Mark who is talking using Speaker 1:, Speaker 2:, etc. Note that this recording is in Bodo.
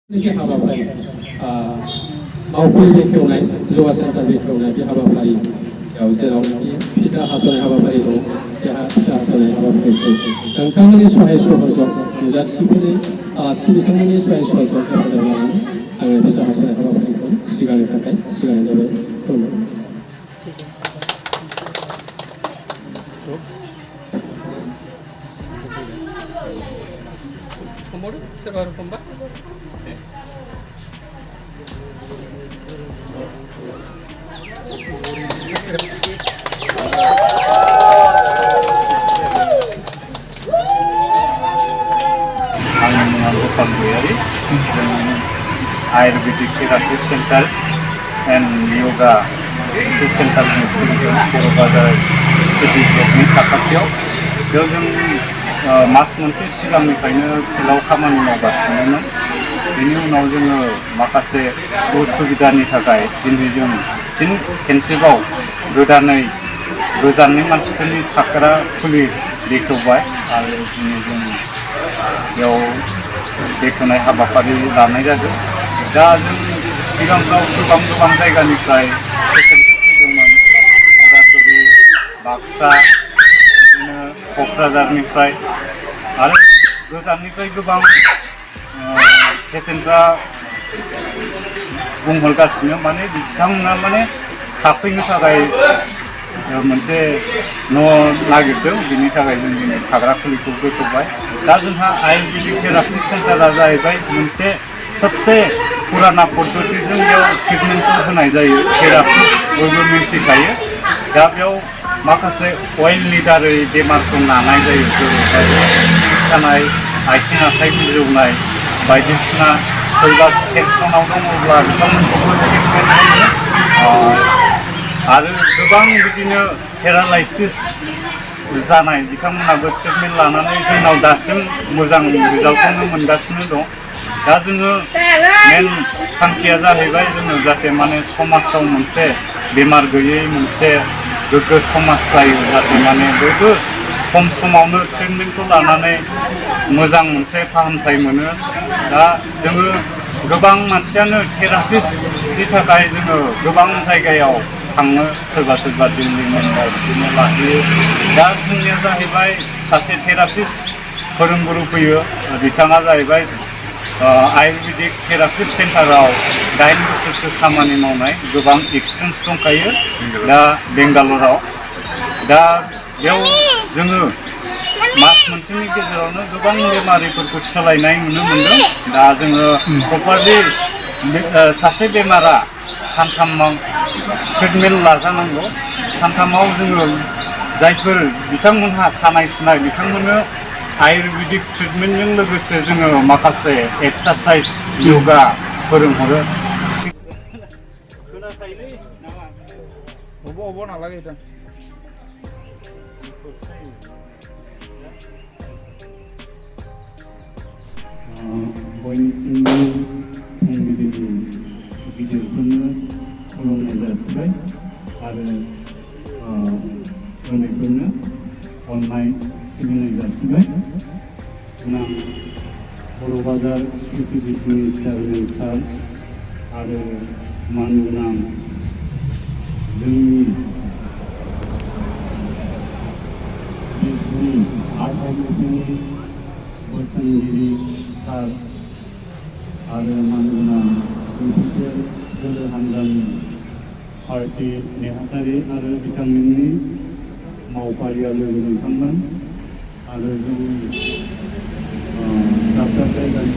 Speaker 1: 이게 하바파리 마오프리 बेखेवनाय जगा सेन्टार बेखेवनाय बे हाबाफारियाव जेरावनाखि फिथा हास'नाय हाबाफारि दं बे फिथा हास'नाय हाबाफारिखौ नोंथांमोननि सहाय सहजों नुजाथिफोरनि बिथांमोननि सहाय सहजों हेफाजाब लानानै आङो फिथा हास'नाय हाबाफारिखौ सिगांनो थाखाय सिगांनो जाबाय खुलुमबाय।
Speaker 2: Sebar pomba.
Speaker 3: आंनि मुङा गपाल गयारि ayurvedic therapy centre and yoga सेन्टारनि बर' बाजार सिटि गेटनि साखाथियाव बेयाव जों मास मोनसे सिगांनिफ्रायनो फिल्डआव खामानि मावगासिनोमोन। बेनि उनाव जोङो माखासे उसुबिदानि थाखाय दिनै जों फिन खेनसेबाव गोदानै गोजाननि मानसिफोरनि थाग्रा खुलि बेखेवबाय आरो दिनै जों बेयाव बेखेवनाय हाबाफारि लानाय जादों। दा जों सिगांफ्राव गोबां जायगानिफ्राय फैदोंमोन, उदालगुरि, बाक्सा, बिदिनो क'क्राझारनिफ्राय आरो गोजाननिफ्राय गोबां पेसेन्टफ्रा बुंहरगासिनो माने बिथांमोना माने थाफैनो थाखाय मोनसे न' नागिरदों, बिनि थाखाय जों दिनै थाग्रा खुलिखौ बेखेवबाय। दा जोंहा आयुर्वेदिक थेरापि सेन्टारा जाहैबाय मोनसे सबसे पुराना पद्धतिजों बेयाव ट्रिटमेन्टखौ होनाय जायो। थेरापि बयबो मिथिखायो। दा बेयाव माखासे अइलनि दारै बेमारखौ नानाय जायो, जेरैहाय सानाय, आथिं आखाइ मिजौनाय बायदिसिना सोरबा टेनसनाव दङब्ला बिथांमोनखौबो ट्रिटमेन्ट होयो आरो गोबां बिदिनो पेरालाइसिस जानाय बिथांमोनाबो ट्रिटमेन्ट लानानै जोंनाव दासिम मोजां रिजाल्टखौनो मोनगासिनो दं। दा जोङो मेन थांखिया जाहैबाय जोङो जाहाथे माने समाजाव मोनसे बेमार गैयै मोनसे गोग्गो समाज जायो, जाहाथे माने बयबो खम समावनो ट्रिटमेन्टखौ लानानै मोजां मोनसे फाहामथाय मोनो। दा जोङो गोबां मानसियानो थेरापिस्टनि थाखाय जोङो गोबां जायगायाव थाङो, सोरबा दिल्ली मुम्बाइ बिदिनो लाहैयो। दा जोंनिया जाहैबाय सासे थेरापिस्ट फोरोंगुरु फैयो, बिथाङा जाहैबाय आयुर्वेदिक थेरापि सेन्टाराव 8 बोसोरसो खामानि मावनाय, गोबां एक्सपिरियेन्स दंखायो दा बेंगालराव। दा बेयाव जोङो मास मोनसेनि गेजेरावनो गोबां बेमारिफोरखौ सोलायनाय नुनो मोनदों। दा जोङो प्रपारलि सासे बेमारा सानथामाव ट्रिटमेन्ट लाजानांगौ। सानथामाव जोङो जायफोर बिथांमोनहा सानाय सुनाय बिथांमोननो आयुर्वेदिक ट्रिटमेन्टजों लोगोसे जोङो माखासे एक्सारसाइज योगा फोरोंहरो। बयनिसिमबो फुंबिलिनि गिदिरफोरनो खुलुमनाय जासिबाय आरो उन्दैफोरनो अननाय सिबिनाय जासिबाय। गोनां बर' बाजार एसोसिएसननि चेयारमेन सार आरो मानगोनां जोंनि देशनि आफादगिरि बोसोनगिरि सार आरो मानगोनां बिटिसिएल गोलो हान्जानि पार्टी नेहाथारि आरो बिथांमोननि मावफारिया लोगो नोंथांमोन आरो जों